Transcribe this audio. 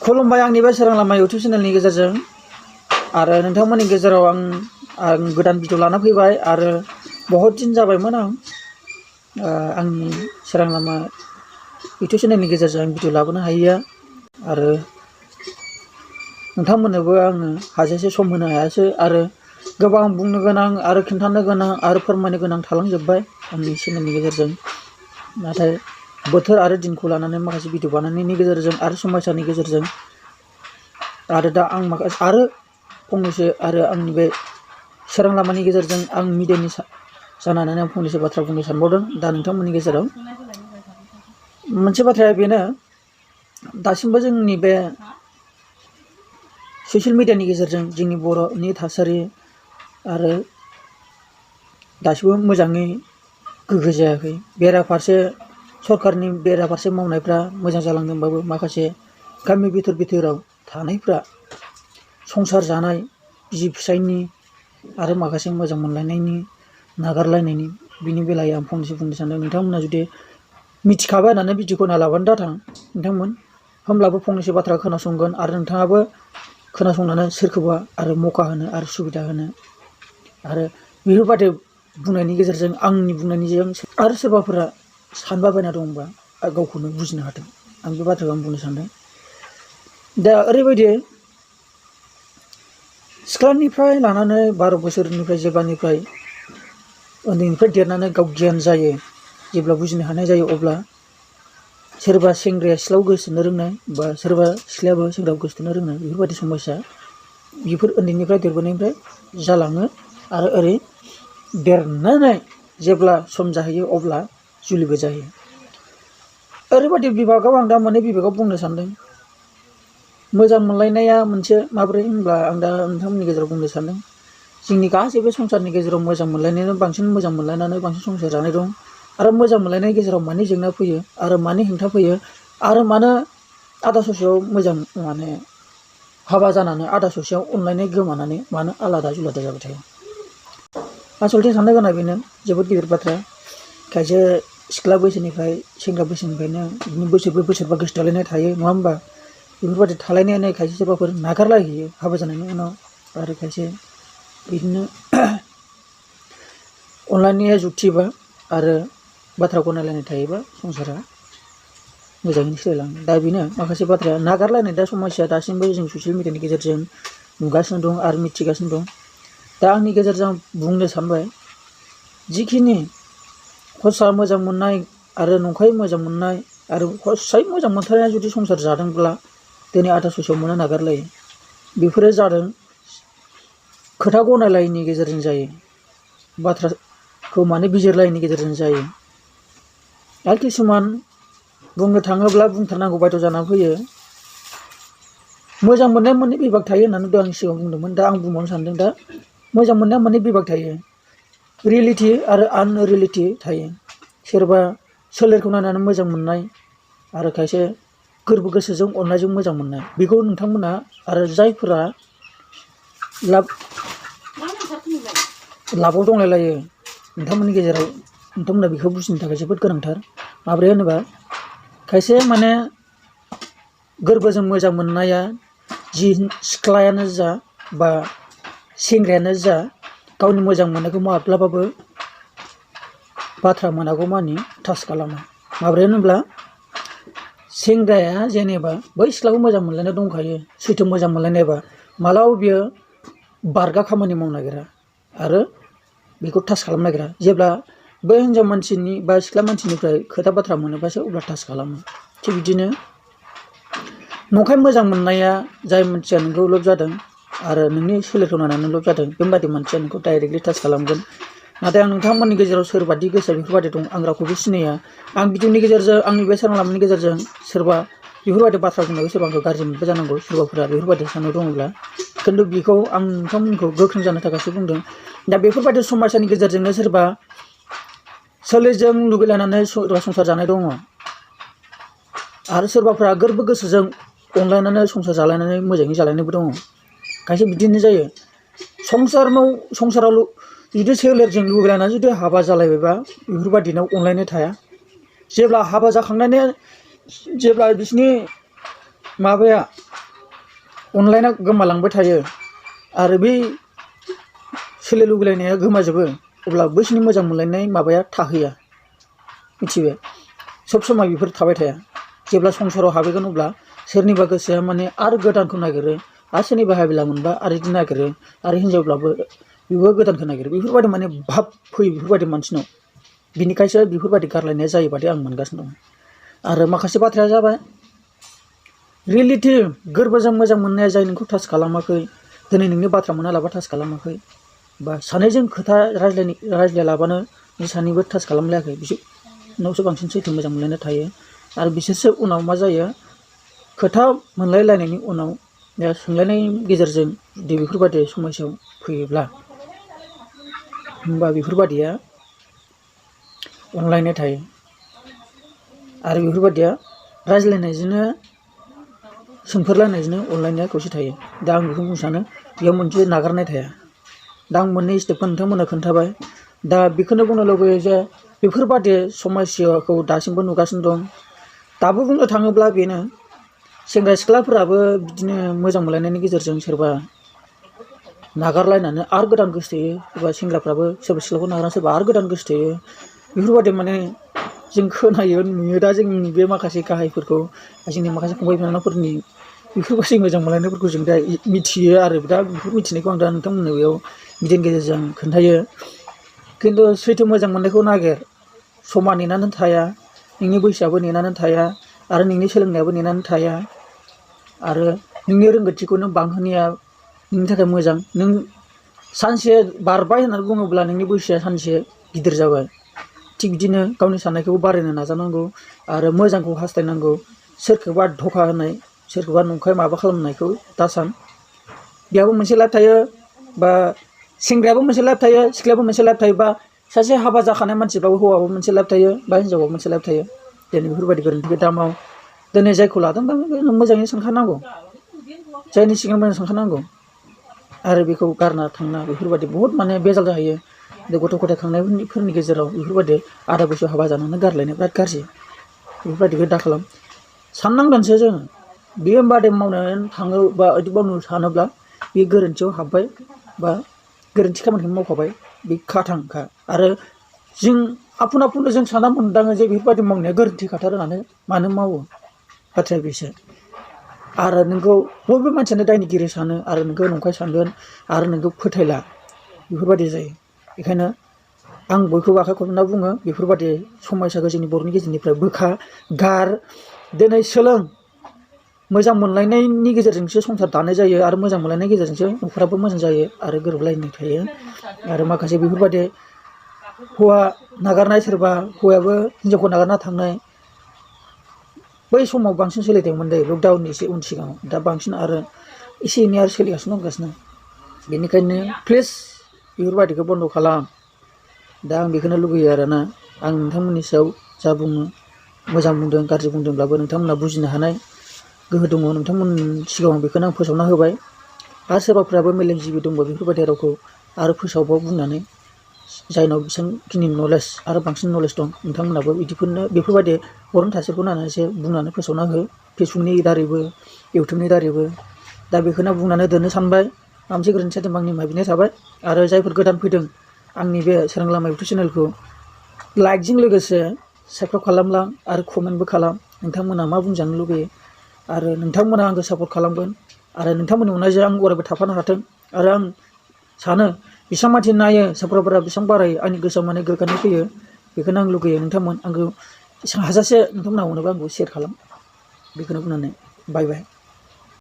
खुलुमबाय आंनि बे सोरां लामा इउटुब चेनेलनि गेजेरजों आरो नोंथांमोननि गेजेराव आं गोदान भिडिअ लाना फैबाय आरो बहुत दिन जाबायमोन आंनि सोरां लामा इउटुब चेनेलनि गेजेरजों भिडिअ लाबोनो हायैया आरो नोंथांमोननोबो आङो हाजासे सम होनो हायासै आरो गोबां बुंनो गोनां आरो खिन्थानो गोनां आरो फोरमायनो गोनां थालांजोब्बाय आंनि चेनेलनि गेजेरजों नाथाय बोथोर आरो दिनखौ लानानै माखासे भिडिअ बानायनायनि गेजेरजों आरो समायसानि गेजेरजों आरो दा आं माखासे आरो फंनैसो आरो आंनि बे सोरां लामानि गेजेरजों आं मिडियानि जानानै आं फंनैसो बाथ्रा बुंनो सानबावदों दा नोंथांमोननि गेजेराव मोनसे बाथ्राया बेनो दासिमबो जोंनि बे ससियेल मिडियानि गेजेरजों जोंनि बर'नि थासारि आरो दासिमबो मोजाङै गोग्गो जायाखै बेराफारसे सरकारनि बेराफारसे मावनायफ्रा मोजां जालांदोंबाबो माखासे गामि बिथोराव थानायफ्रा संसार जानाय बिसि फिसायनि आरो माखासे मोजां मोनलायनायनि नागारलायनायनि बिनि बेलायाव आं फंनैसो बुंनो सानदों नोंथांमोना जुदि मिथिखाबाय होननानै भिडिअखौ नायलाबानो दाथां नोंथांमोन होमब्लाबो फंनैसो बाथ्रा खोनासंगोन आरो नोंथाङाबो खोनासंनानै सोरखौबा आरो मौका होनो आरो सुबिदा होनो आरो बेफोरबादि बुंनायनि गेजेरजों आंनि बुंनायनिजों आरो सोरबाफोरा सानबाबायना दंबा गावखौनो बुजिनो हाथों आं बे बाथ्राखौ आं बुंनो सानदों दा ओरैबायदि सिख्लानिफ्राय लानानै 12 बोसोरनिफ्राय जेब्लानिफ्राय उन्दैनिफ्राय देरनानै गाव गियान जायो जेब्ला बुजिनो हानाय जायो अब्ला सोरबा सेंग्राया सिख्लायाव गोसोनो रोंनाय बा सोरबा सिख्लायाबो सेंग्रायाव गोसोनो रोंनाय बेफोरबायदि समस्या बेफोर उन्दैनिफ्राय देरबोनायनिफ्राय जालाङो आरो ओरै देरनानै जेब्ला सम जाहैयो अब्ला जुलिबो जायो ओरैबायदि बिभागाव आं दा मोननै बिभागाव बुंनो सानदों मोजां मोनलायनाया मोनसे माब्रै होनब्ला आं दा नोंथांमोननि गेजेराव बुंनो सानदों जोंनि गासैबो संसारनि गेजेराव मोजां मोनलायनायानो बांसिन मोजां मोनलायनानै बांसिन संसार जानाय दं आरो मोजां मोनलायनायनि गेजेराव मानि जेंना फैयो आरो मानि हेंथा फैयो आरो मानो आदा ससेयाव मोजां माने हाबा जानानै आदा ससेयाव अनलायनाय गोमानानै मानो आलादा जुलादा जाबाय थायो आसलथे साननो गोनां बेनो जोबोद गिदिर बाथ्रा खायसे सिख्ला बैसोनिफ्राय सेंग्रा बैसोनिफ्रायनो बिदिनो बोसोरबा गोसो थोलायनाय थायो नङा होमबा बेफोरबायदि थालायनायानो खायसे सोरबाफोर नागारलायहैयो हाबा जानायनि उनाव आरो खायसे बिदिनो अनलायनाया जुक्तिबा आरो बाथ्रा गनायलायनाय थायोबा संसारा मोजाङैनो सोलिलाङो दा बेनो माखासे बाथ्राया नागारलायनाय दा समस्या दासिमबो जों ससियेल मिडियानि गेजेरजों नुगासिनो दं आरो मिथिगासिनो दं दा आंनि गेजेरजों बुंनो सानबाय जिखिनि हरसा मोजां मोननाय आरो नंखाय मोजां मोननाय आरो हरसाय मोजां मोनथारनाया जुदि संसार जादोंब्ला दिनै आधा ससेयाव मोना नागारलायो बेफोरो जादों खोथा गनायलायैनि गेजेरजों जायो बाथ्राखौ माने बिजिरलायैनि गेजेरजों जायो आरो किसुमान बुंनो थाङोब्ला बुंथारनांगौ बायद' जानानै फैयो मोजां मोननाया मोननै बिभाग थायो होननानै आं सिगाङाव बुंदोंमोन दा आं बुंबावनो सानदों दा मोजां मोननाया मोननै बिभाग थायो रियेलिटि आरो आनरियेलिटि थायो सोरबा सोलेरखौ नायनानै मोजां मोननाय आरो खायसे गोरबो गोसोजों अननायजों मोजां मोननाय बेखौ नोंथांमोना आरो जायफोरा लाबाव दंलायलायो नोंथांमोननि गेजेराव नोंथांमोना बेखौ बुजिनो थाखाय जोबोद गोनांथार माब्रै होनोबा खायसे माने गोरबोजों मोजां मोननाया जि सिख्लायानो जा बा सेंग्रायानो जा गावनि मोजां मोननायखौ माब्लाबाबो बाथ्रा मोनागौ मानि टाच खालामा माब्रै होनोब्ला सेंग्राया जेनेबा बै सिख्लाखौ मोजां मोनलायनाय दंखायो सैथो मोजां मोनलायनायबा मालाबा बियो बारगा खामानि मावनो नागिरा आरो बेखौ टाच खालामनो नागिरा जेब्ला बै हिनजाव मानसिनि बा सिख्ला मानसिनिफ्राय खोथा बाथ्रा मोनोबासो अब्ला टाच खालामो थिग बिदिनो नंखाय मोजां मोननाया जाय मानसिया नोंखौ लब जादों आरो नोंनि सोलेरखौ नायनानै लब जादों बेबायदि मानसिया नोंखौ डाइरेक्टलि टाच खालामगोन नाथाय आं नोंथांमोननि गेजेराव सोरबादि गोसोआ बेफोरबायदि दं आं रावखौबो सिनाया आं भिडिअनि गेजेरजों आंनि बे सोरां लामानि गेजेरजों सोरबा बेफोरबायदि बाथ्रा बुंनायखौ सोरबा आंखौ गाज्रि मोनबो जानांगौ सोरबाफोरा बेफोरबायदि साननाय दङब्ला खिन्थु बेखौ आं नोंथांमोनखौ गोख्रों जानो थाखायसो बुंदों दा बेफोरबायदि समायसानि गेजेरजोंनो सोरबा सोलेरजों लुगैलायनानै संसार जानाय दङ आरो सोरबाफोरा गोरबो गोसोजों अनलायनानै संसार जालायनानै मोजाङै जालायनायबो दङ खायसे बिदिनो जायो संसाराव जुदि सोलेरजों लुगैलायनानै जुदि हाबा जालायबायबा बेफोरबायदिनाव अनलायनाय थाया जेब्ला हाबा जाखांनानै जेब्ला बिसोरनि माबाया अनलाइना गोमालांबाय थायो आरो बे सोलो लुबैलायनाया गोमाजोबो अब्ला बैसोरनि मोजां मोनलायनाय माबाया थाहैया मिथिबाय सब समाय बेफोर थाबाय थाया जेब्ला संसाराव हाबैगोन अब्ला सोरनिबा गोसोआ माने आरो गोदानखौ नागिरो आरो सोरनिबा हाबिला मोनबा आरो बिदि नागिरो आरो हिनजावब्लाबो बेबो गोदानखौ नागिरो बेफोरबायदि माने भाब फैयो बेफोरबायदि मानसिनाव बिनिखायसो बेफोरबायदि गारलायनाया जायो बादि आं मोनगासिनो दं आरो माखासे बाथ्राया जाबाय रियेलिटि गोरबोजों मोजां मोननाया जाय नोंखौ टाच खालामाखै दिनै नोंनि बाथ्रा मोनालाबा टाच खालामाखै बा सानैजों खोथा रायज्लायालाबानो सानैबो टाच खालामलायाखै बिसोरनावसो बांसिन सैथो मोजां मोनलायनाय थायो आरो बिसोरसो उनाव मा जायो खोथा मोनलायलायनायनि उनाव सोंलायनायनि गेजेरजों जुदि बेफोरबायदि समस्यायाव फैयोब्ला होमबा बेफोरबायदिया अनलायनाय थायो आरो बेफोरबायदिया रायज्लायनायजोंनो सोंफोरलायनायजोंनो अनलायनाया खौसे थायो दा आं बेखौ बुंनो सानो बेयाव मोनसे नागारनाय थाया दा आं मोननै स्टेपखौ नोंथांमोननो खोन्थाबाय दा बेखौनो बुंनो लुबैयो जे बेफोरबायदि समस्याखौ दासिमबो नुगासिनो दं दाबो बुंनो थाङोब्ला बेनो सेंग्रा सिख्लाफोराबो बिदिनो मोजां मोनलायनायनि गेजेरजों सोरबा नागारलायनानै आरो गोदान गोसोथोयो सोरबा सेंग्राफ्राबो सोरबा सिख्लाखौ नागारनानै सोरबा आरो गोदान गोसोथोयो बेफोरबायदि माने जों खोनायो नुयो दा जोंनि बे माखासे गाहायफोरखौ जोंनि माखासे फंबाय बिनानावफोरनि बेफोरबायदि मोजां मोनलायनायफोरखौ जों दा मिथियो आरो दा बेफोर मिथिनायखौ आं दा नोंथांमोननो बेयाव भिडिअनि गेजेरजों खोन्थायो खिन्थु सैथो मोजां मोननायखौ नागिर समा नेनानै थाया नोंनि बैसोआबो नेनानै थाया आरो नोंनि सोलोंनायाबो नेनानै थाया आरो नोंनि रोंगौथिखौ नों बांहोनाया नोंनि थाखाय मोजां नों सानसे बारबाय होननानै बुङोब्ला नोंनि बैसोआ सानसे गिदिर जाबाय थिग बिदिनो गावनि साननायखौ बारायनो नाजानांगौ आरो मोजांखौ हास्थायनांगौ सोरखौबा धोखा होनाय सोरखौबा नंखाय माबा खालामनायखौ दासान बेयावबो मोनसे लाइफ थायो बा सेंग्रायाबो मोनसे लाइफ थायो सिख्लायाबो मोनसे लाइफ थायो बा सासे हाबा जाखानाय मानसिबाबो हौवाबो मोनसे लाइफ थायो बा हिनजावाबो मोनसे लाइफ थायो दिनै बेफोरबायदि गोरोन्थिखौ दा माव दिनै जायखौ लादों दा मोजाङै सानखानांगौ जायनि सिगां मोजां सानखानांगौ आरो बेखौ गारना थांना बेफोरबायदि बहुद माने बेजाल जाहैयो गथ' गथाय खांनायफोरनि गेजेराव बेफोरबायदि आधा बैसोआव हाबा जानानै गारलायनाय बिराद गाज्रि बेफोरबायदिखौ दा खालाम साननांगोनसो जोङो बे बादि मावनानै थाङो बा बिदि मावनो सानोब्ला बे गोरोन्थियाव हाबबाय बा गोरोन्थि खामानिखौ मावखाबाय बे खाथांखा आरो जों आपुन जों साना मोनदाङो जे बेफोरबायदि मावनाया गोरोन्थि खाथार होननानै मानो मावो बाथ्राया बेसो आरो नोंखौ बयबो मानसियानो दायनिगिरि सानो आरो नोंखौ नंखाय सानगोन आरो नोंखौ फोथायला बेफोरबायदि जायो बेखायनो आं बयखौबो आखाइ खबना बुङो बेफोरबायदि समयसाखौ जोंनि बर'नि गेजेरनिफ्राय गार दिनै सोलों मोजां मोनलायनायनि गेजेरजोंसो संसार दानाय जायो आरो मोजां मोनलायनायनि गेजेरजोंसो न'खराबो मोजां जायो आरो गोरोबलायनाय थायो आरो माखासे बेफोरबायदि हौवा नागारनाय सोरबा हौवायाबो हिनजावखौ नागारना थांनाय बै समाव बांसिन सोलिदोंमोन दे लकडाउननि एसे उन सिगाङाव दा बांसिन आरो एसे एनै आरो सोलिगासिनो दंगासिनो बेनिखायनो प्लिज बेफोरबायदिखौ बन्द' खालाम दा आं बेखौनो लुगैयो आरोना आं नोंथांमोननि सायाव जा बुङो मोजां बुंदों गाज्रि बुंदोंब्लाबो नोंथांमोना बुजिनो हानाय गोहो दङ नोंथांमोननि सिगाङाव बेखौनो आं फोसावना होबाय आरो सोरबाफ्राबो मेलेमजिबि दंबा बेफोरबायदि रावखौ आरो फोसावबाव बुंनानै जायनाव बेसेबांखिनि नलेज आरो बांसिन नलेज दं नोंथांमोनाबो बिदिफोरनो बेफोरबायदि बर'नि थासारिखौ नायनानै एसे बुंनानै फोसावना हो फेसबुकनि दारैबो इउटुबनि दारैबो दा बेखौनो बुंनानै दोननो सानबाय माबा मोनसे गोरोन्थि जादोंबा आंनि निमाहा बिनाय थाबाय आरो जायफोर गोदान फैदों आंनि बे सोरां लामा इउटुब चेनेलखौ लाइकजों लोगोसे साबस्क्राइब खालामलां आरो कमेन्टबो खालाम नोंथांमोना मा बुंजानो लुगैयो आरो नोंथांमोना आंखौ सापर्ट खालामगोन आरो नोंथांमोननि अननायजों आं अरायबो थाफानो हाथों आरो आं सानो बेसेबां मानसि नायो साबस्क्राइबारफोरा बेसेबां बारायो आंनि गोसोआव माने गोग्गानाय फैयो बेखौनो आं लुगैयो नोंथांमोन आंखौ एसेबां हाजासे नोंथांमोना अनोबा आंखौ शेयार खालाम बेखौनो बुंनानै बाय बाय